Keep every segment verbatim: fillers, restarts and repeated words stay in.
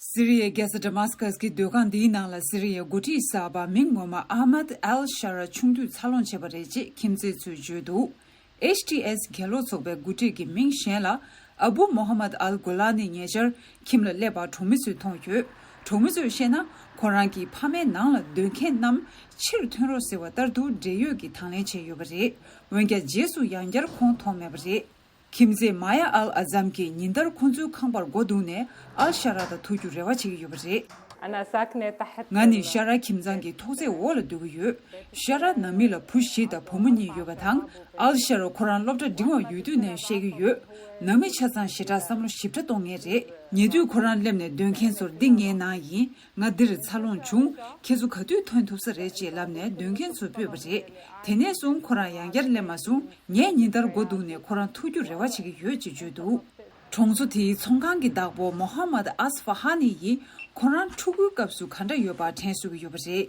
སི་རི་ཡའི་རྒྱལ་ས་ཌ་མཱ་སི་ཀ་སི་གི་སྡོད་ཁང་འདིའི་ནང་ལ་སི་རི་ཡའི་འགོ་ཁྲིད་གསར་པ་མིང་ངོ་མ་ཨ་མད་ཨལ་ཤ་ར་ཆུང་དུས་འཚར་ལོངས་བྱས་པ་རེད་ཅེས་ཁྱིམ་མཚེས་ཚོས་བརྗོད་འདུག་ཨེཆ་ཊི་ཨེས་གྱེན་ལོག་ཚོགས་པའི་འགོ་ཁྲིད་ཀྱི་མིང་གཞན་ལ་ཨ་བུ་མོ་ཧ་མད་ཨལ་གོ་ལ་ནི་ཉེ་ཆར་ཁྱིམ་ལ་སླེབས་པ་གྲོང་མི་ཚོས་མཐོང་ཡོད། གྲོང་མི་ཚོས་བཤད་ན། ཁོ་རང་གི་ཕ་མའི་ནང་ལ་སྡོད་མཁན་རྣམས་ཕྱིར་ཐོན་རོགས་ཟེར་བ་ལྟར་དུ་འབྲེལ་ཡོད་ཀྱིས་དང་ལེན་བྱས་ཡོད་པ་རེད། འོན་ཀྱང་རྗེས་སུ་ཡང་བསྐྱར་ཁོང་མཐོང་མེད་པ་རེད། ཁྱིམ་མཚེས་མ་ཡ་ཨལ་ཨ་ཛམ་གྱིས་ཉིན་ལྟར་ཁོ་ཚོའི་ཁང་པར་སྒོ་བརྡུངས་ནས་ཨལ་ཤ་ར་དང་ཐུག་རྒྱུ་རེ་བ་བྱེད་ཀྱི་ཡོད་པ་རེད། ང་ནི་ཤ་ར་ཁྱིམ་ཚང་གི་ཐོག་བརྩེགས་འོག་ལ་སྡོད་ཀྱི་ཡོད། ཤ་ར་ནང་མི་ལ་བུ་བཞི་དང་བུ་མོ་གཉིས་ཡོད་པ་དང་། ཨལ་ཤ་ར་ཁོ་རང་སློབ་གྲྭ་འབྲིང་བ་ཡོད་དུས་ནས་བཤད་ཀྱི་ཡོད། ནང་མི་ཆ་ཚང་ཞེ་དྲག་བསམ་བློ་ཞིབ་ཕྲ་གཏོང་མཁན་རེད། ཉེ་དུས་ཁོ་རང་སླེབས་ནས་སྡོད་མཁན་ཚོར་འདི་ངའི་ནང་ཡིན། ང་འདིར་འཚར་ལོངས་བྱུང་། ཁྱེད་ཚོ་ག་དུས་ཐོན་ཐུབ་ས་རེད་ཅེས་ལབ་ནས་སྡོད་མཁན་ཚོར་སྤོས་པ་རེད། དེ་ནས་བཟུང་ཁོ་རང་ཡང་བསྐྱར་སླེབས་མ་སོང་། ངས་ཉིན་ལྟར་སྒོ་བརྡུངས་ནས་ཁོ་རང་ཐུག་རྒྱུ་རེ་བ་བྱེད་ཀྱི་ཡོད་ཅེས་བརྗོད་འདུག་གྲོང་ཚོ་དེའི་ཚོང་ཁང་གི་བདག་པོ་མོ་ཧ་མད་ཨས་ཧྥ་ཧ་ནི་ཡིས་ཁོ་རང་ཕྲུ་གུའི་སྐབས་སུ་ག་འདྲ་ཡོད་པ་དྲན་གསོ་གི་ཡོད་པ་རེད།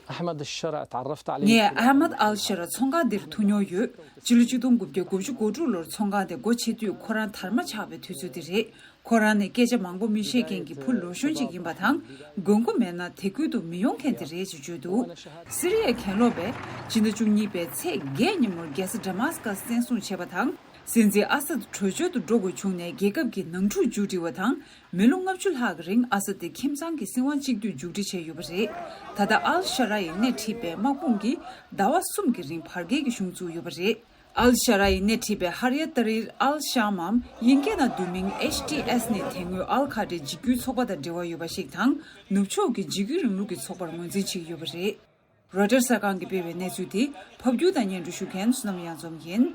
ངས་ཨ་མད་ཨལ་ཤ་ར་ཚོང་ཁང་འདིར་ཐུག་མྱོང་ཡོད། ཕྱི་ལོ་ཆིག་སྟོང་དགུ་བརྒྱ་དགུ་བཅུ་གོ་དྲུག་ལོར་ཚོང་ཁང་དེ་སྒོ་ཕྱེ་དུས་ཁོ་རང་དར་མ་ཆགས་པའི་དུས་ཚོད་དེ་རེད། ཁོ་རང་ནི་སྐད་ཆ་མང་པོ་མི་ཤེས་མཁན་གྱི་བུ་ལོ་གཞོན་ཅིག་ཡིན་པ་དང་། དགོས་མཁོ་མེད་ན་དེ་ཁུལ་དུ་མི་ཡོང་མཁན་དེ་རེད་ཅེས་བརྗོད་འདུག་སི་རི་ཡའི་གྱེན་ལོག་པས་སྤྱི་ཟླ་བཅུ་གཉིས་པའི་ཚེས་བརྒྱད་ཉིན་མོར་རྒྱལ་ས་ཌ་མཱ་སི་ཀ་བཙན་བཟུང་བྱས་པ་དང་། སྲིད་འཛིན་ཨ་སད་བྲོས་བྱོལ་དུ་འགྲོ་དགོས་བྱུང་ནས་རྒྱལ་ཁབ་ཀྱི་ནང་འཁྲུག་མཇུག་སྒྲིལ་བ་དང་། མི་ལོ་ལྔ་བཅུ་ལྷག་གི་རིང་ཨ་སད་དེ་ཁྱིམ་ཚང་གི་སྲིད་དབང་གཅིག་སྡུད་མཇུག་སྒྲིལ་བྱས་ཡོད་པ་རེད། ད་ལྟ་ཨལ་ཤ་ར་ཡིས་སྣེ་ཁྲིད་པའི་དམག་དཔུང་གིས་ཟླ་བ་གསུམ་གྱི་རིང་བར་བརྒལ་གྱི་གཞུང་བཙུགས་ཡོད་པ་རེད། ཨལ་ཤ་ར་ཡིས་སྣེ་ཁྲིད་པའི་ཧར་ཡ་ཏ་རིར་ཨལ་ཤམ་འམ་དབྱིན་སྐད་ནང་བསྡུས་མིང་ཨེཆ་ཊི་ཨེས་ནི་དེ་སྔོན་ཨལ་ཁ་ཏྲའི་འཇིགས་སྐུལ་ཚོགས་པ་དང་འབྲེལ་བ་ཡོད་པ་ཞིག་དང་། ནུབ་ཕྱོགས་ཀྱི་འཇིགས་སྐུལ་རིང་ལུགས་ཀྱི་ཚོགས་པར་ངོས་འཛིན་བྱེད་ཀྱི་ཡོད་པ་རེད། རོའི་ཊར་གསར་ཁང་གིས་སྤེལ་བའི་གནས་ཚུལ་དེ་ཕབ་སྒྱུར་དང་སྙན་སྒྲོན་ཞུ་མཁན་བསོད་ནམས་གཡང་འཛོམས་ཡིན།